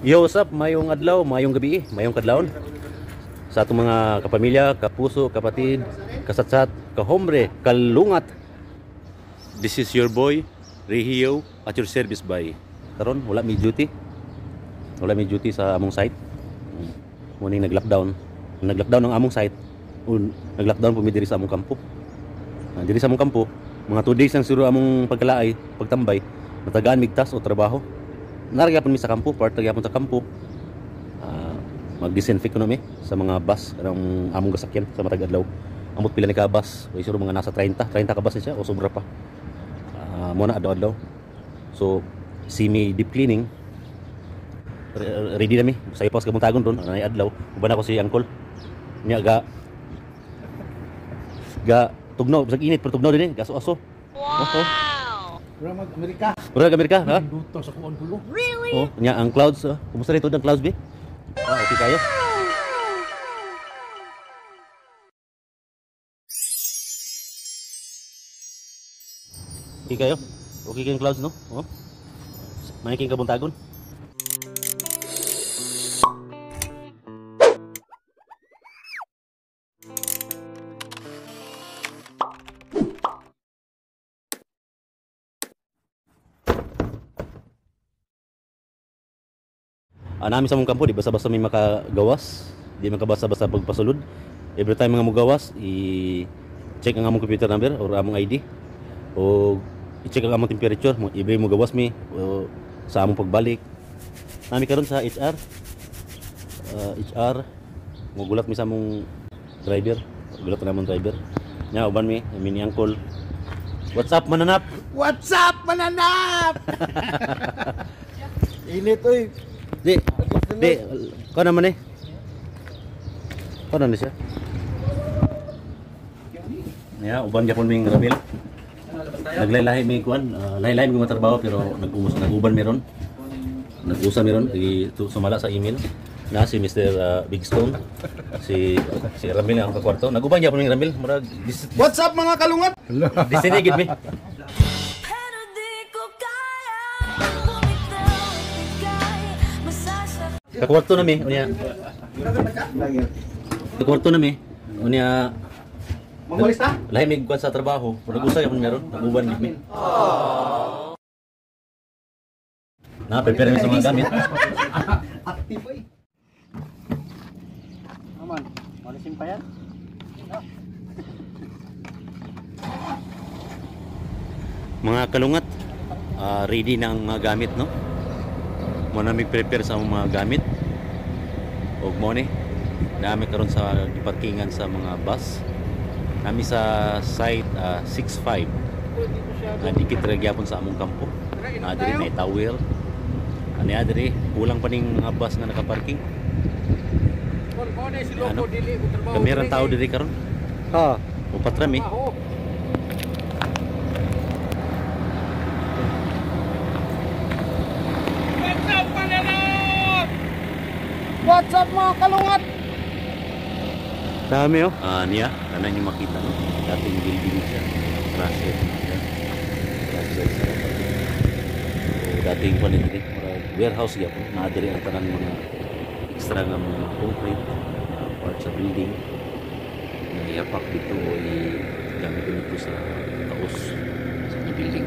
Yo, what's up? Mayong adlaw, mayong gabi, mayong kadlawon. Sa atong mga kapamilya, kapuso, kapatid, kasatsat, kahombre, kalungat. This is your boy, Rehio, at your service by. Karon wala mi duty. Wala mi duty sa among site. Morning nag-lockdown. Nag-lockdown ang among site. Un, nag-lockdown po mi diri sa among kampo. Diri sa among kampo, mga 2 days lang siguro among pagkalaay, pagtambay, matagaan migtas o trabaho. Naragapon mi sa kampo, part gyapon sa kampo. Mag-disinfect ko na mi sa mga bus kanang among gasakyan sa matag adlaw. Amot pila ni ka bus, way siguro mga nasa 30, 30 ka bus na siya o sobra pa. Mo na adlaw-adlaw. So semi deep cleaning. Ready na mi. Sa ipas kabuntagon ron, anay adlaw. Uban ako si uncle. Nya ga ga tugnaw, bisag init pero tugnaw din eh, gaso-aso. Wow. Oh. Ramag Amerika. Murag Amerika, ha? Duto sa kuon hulo. Oh, nya ang clouds, oh. Kumusta rito ang clouds, be? Okay kayo. Okay kayo? Okay kayong clouds, no? Oh. May king kabuntagon. Nami sa mong kampo, di basta-basta may makagawas, di makabasa-basta pagpasulod. Every time nga mugawas, i-check ang among computer number or among ID o i-check ang among temperature, every mugawas mi o sa among pagbalik. Nami karon sa HR. HR mugulat mi sa among driver, gulat na among driver. Nya uban mi, mi ni uncle. What's up, mananap? What's up, mananap? Init oy. Di, di, kau naman eh. Kau naman siya. Ya, uban gyapon ming Ramil. Naglaylahi mi kuan, lahi-lahi mi mga trabaho pero nag-umus nag-uban meron. Nag-usa meron di sumala sa email na si Mr. Big Stone, si si Ramil ang kakwarto. Nag-uban gyapon ming Ramil, murag this, What's up, mga kalungat? this gid mi. Pero di ko kaya bumitaw, ika'y masasaktan. Kakwarto na mi, unya. Kakwarto na mi. Unya. Mangulis ta? Lahi mig kuan sa trabaho, pero nag-usa gyapon meron, nag-uban gid mi. Na prepare mi sa mga gamit. Active oy. Aman, malisin pa yan. Mga kalungat, ready na ang mga gamit, no? Mo na mig prepare sa among mga gamit. Og mo ni, nami karon sa giparkingan sa mga bus. Nami sa site 65. Dikit ra gyapon sa among kampo. Diri na tower. Ani diri kulang pa ning mga bus nga nakaparking. Ano? Kami tao diri karon. Ha. Upat ra mi. What's up, mananap? What's up, mga kalungat? Dami oh. Niya, tanan niyo makita no. Dating building siya. Russell. Yan. Russell sa so, dating pa diri, murag warehouse gyapon. Naa diri ang tanan mga extra nga mga concrete part sa building. Nga ihapak dito o i-gamit dito sa taos sa building.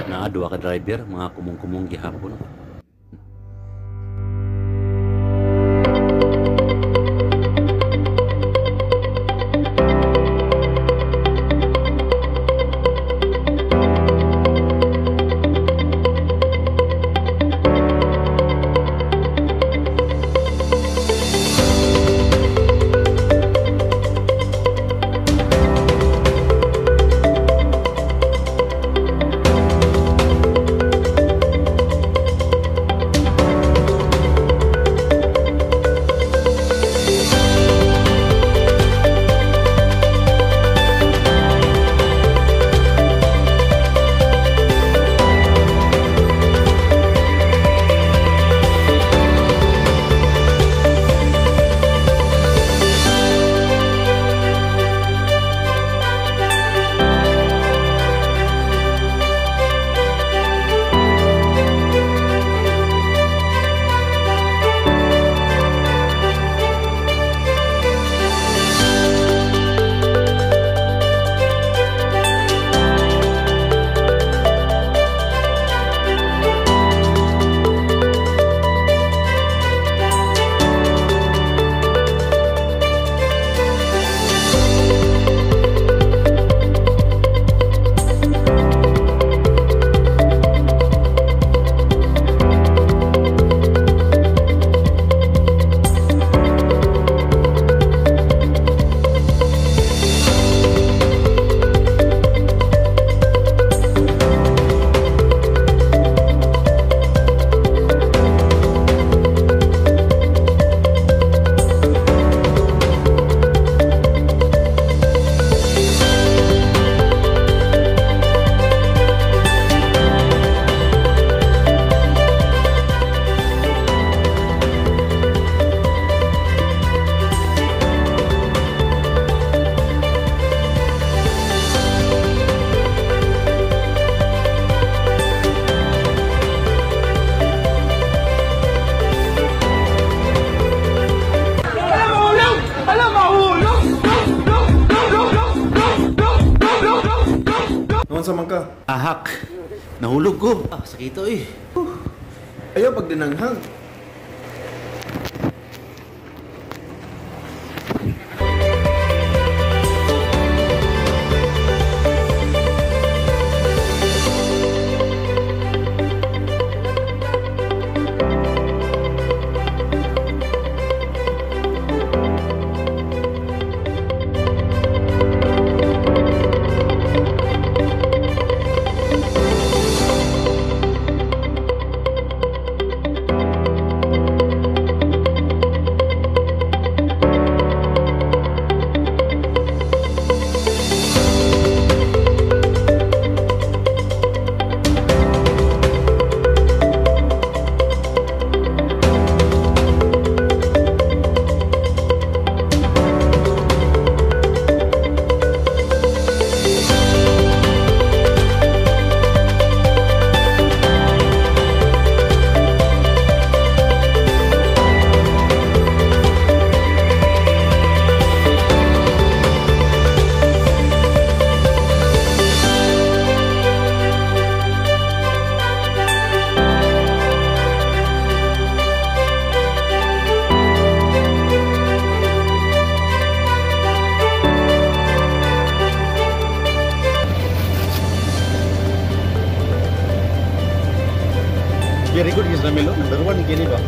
Naa duha ka driver, mga kumong-kumong gihapon. Ahak. Nahulog ko. Ah, sakit eh. Ayaw pag dinanghang. Very good is Ramilo. Number 1 kini ba?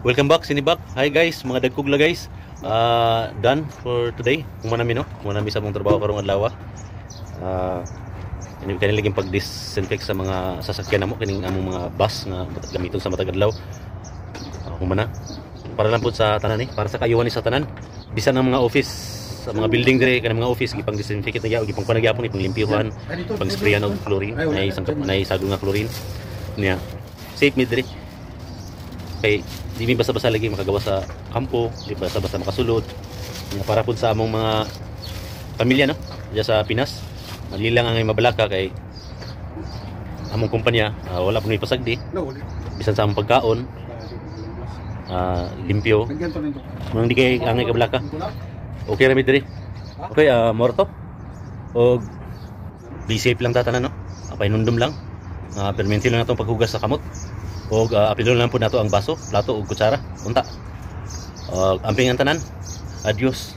Welcome back, Sinibak. Hi guys, mga dagkugla guys. Done for today. Human nami no. Human nami sa mong trabaho karong adlaw. Ini kanila laging pag-disinfect sa mga sasakyan namo kining among mga bus nga gamiton sa matag adlaw. Human na. Para lang pud sa tanan ni, para sa kaayuhan ni sa tanan. Bisan ang mga office, sa mga building dire kanang mga office gipang disinfect na gyud, gipang panagyapon, gipang limpihan, pang sprayan og chlorine, nay isang nay sagol nga chlorine. Niya. Safe mi dire. Kay di mi basta-basta lagi makagawa sa kampo, di basta-basta makasulod. Nga para pud sa among mga pamilya no, diya sa Pinas. Madali lang ang mabalaka kay among kumpanya, wala pud mi pasagdi. Bisan sa among pagkaon, limpyo. Nang di kay angay kabalaka. Okay ra mi diri. Okay, morto. Og be safe lang ta tanan no. Painundom lang. Permanente lang natong paghugas sa kamot. Og apilon lang po nato ang baso, plato ug kutsara. Unta. Amping ang tanan. Adios.